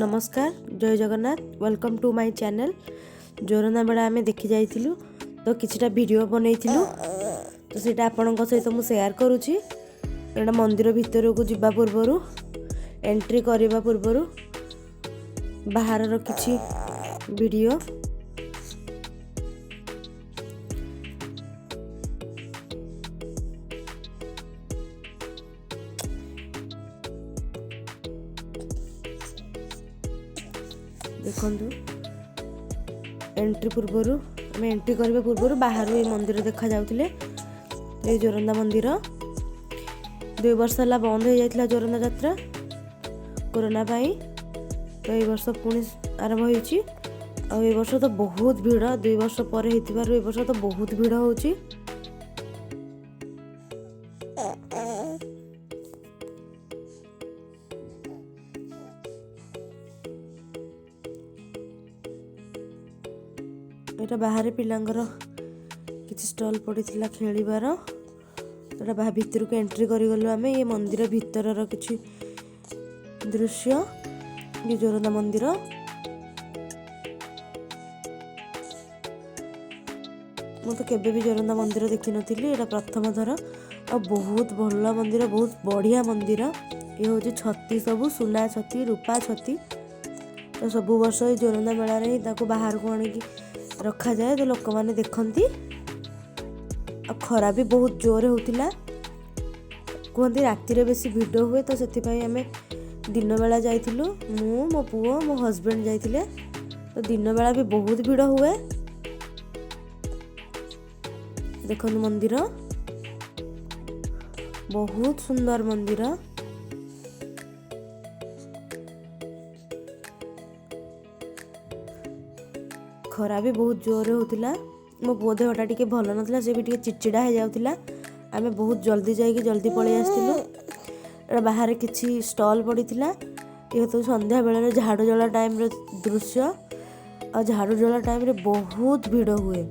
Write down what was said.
ନମସ୍କାର, ଜୟ Jagannath. Welcome to my channel. Joranda ମେଳା ଆମେ ଦେଖି ଯାଇଥିଲୁ, ତ କିଛିଟା ଭିଡ଼ିଓ ବନେଇଥିଲୁ, ତ ସେଇଟା ଆପଣଙ୍କ ସହିତ ମୁଁ ସେୟାର କରୁଛି। ଏଇଟା ମନ୍ଦିର ଭିତରକୁ ଯିବା ପୂର୍ବରୁ, ଏଣ୍ଟ୍ରି କରିବା ପୂର୍ବରୁ ବାହାରର କିଛି ଭିଡ଼ିଓ। ଦେଖନ୍ତୁ, ଏଣ୍ଟ୍ରି ପୂର୍ବରୁ, ଆମେ ଏଣ୍ଟ୍ରି କରିବା ପୂର୍ବରୁ ବାହାରୁ ଏଇ ମନ୍ଦିର ଦେଖାଯାଉଥିଲେ। ଏଇ ଜୋରନ୍ଦା ମନ୍ଦିର 2 ବର୍ଷ ହେଲା ବନ୍ଦ ହେଇଯାଇଥିଲା ଜୋରନ୍ଦା ଯାତ୍ରା କରୋନା ପାଇଁ, ତ ଏଇ ବର୍ଷ ପୁଣି ଆରମ୍ଭ ହେଇଛି। ଆଉ ଏ ବର୍ଷ ତ ବହୁତ ଭିଡ଼। 2 ବର୍ଷ ପରେ ହେଇଥିବାରୁ ଏ ବର୍ଷ ତ ବହୁତ ଭିଡ଼ ହେଉଛି। ଏଇଟା ବାହାରେ ପିଲାଙ୍କର କିଛି ଷ୍ଟଲ୍ ପଡ଼ିଥିଲା ଖେଳିବାର। ଏଇଟା ଭିତରକୁ ଏଣ୍ଟ୍ରି କରିଗଲୁ ଆମେ। ଇଏ ମନ୍ଦିର ଭିତରର କିଛି ଦୃଶ୍ୟ। ଇଏ ଜୋରନ୍ଦା ମନ୍ଦିର। ମୁଁ ତ କେବେ ବି ଜୋରନ୍ଦା ମନ୍ଦିର ଦେଖିନଥିଲି, ଏଇଟା ପ୍ରଥମ ଥର। ଆଉ ବହୁତ ଭଲ ମନ୍ଦିର, ବହୁତ ବଢ଼ିଆ ମନ୍ଦିର। ଇଏ ହେଉଛି ଛତି, ସବୁ ସୁନା ଛତି, ରୂପା ଛତି। ତ ସବୁ ବର୍ଷ ଏଇ ଜୋରନ୍ଦା ମେଳାରେ ହିଁ ତାକୁ ବାହାରକୁ ଆଣିକି ରଖାଯାଏ, ତ ଲୋକମାନେ ଦେଖନ୍ତି। ଆଉ ଖରା ବି ବହୁତ ଜୋରେ ହେଉଥିଲା। କୁହନ୍ତି ରାତିରେ ବେଶୀ ଭିଡ଼ ହୁଏ, ତ ସେଥିପାଇଁ ଆମେ ଦିନବେଳା ଯାଇଥିଲୁ। ମୁଁ, ମୋ ପୁଅ, ମୋ ହଜବେଣ୍ଡ ଯାଇଥିଲେ। ତ ଦିନବେଳା ବି ବହୁତ ଭିଡ଼ ହୁଏ। ଦେଖନ୍ତୁ ମନ୍ଦିର, ବହୁତ ସୁନ୍ଦର ମନ୍ଦିର। ଖରା ବି ବହୁତ ଜୋରରେ ହେଉଥିଲା। ମୋ ପୁଅ ଦେହଟା ଟିକେ ଭଲ ନଥିଲା, ସେ ବି ଟିକେ ଚିଡ଼ଚିଡ଼ା ହେଇଯାଉଥିଲା। ଆମେ ବହୁତ ଜଲ୍ଦି ଯାଇକି ଜଲ୍ଦି ପଳେଇ ଆସିଥିଲୁ। ଏଇଟା ବାହାରେ କିଛି ଷ୍ଟଲ୍ ପଡ଼ିଥିଲା। ଯେହେତୁ ସନ୍ଧ୍ୟାବେଳରେ ଝାଡ଼ୁ ଜଳା ଟାଇମ୍ର ଦୃଶ୍ୟ, ଆଉ ଝାଡ଼ୁ ଜଳା ଟାଇମ୍ରେ ବହୁତ ଭିଡ଼ ହୁଏ।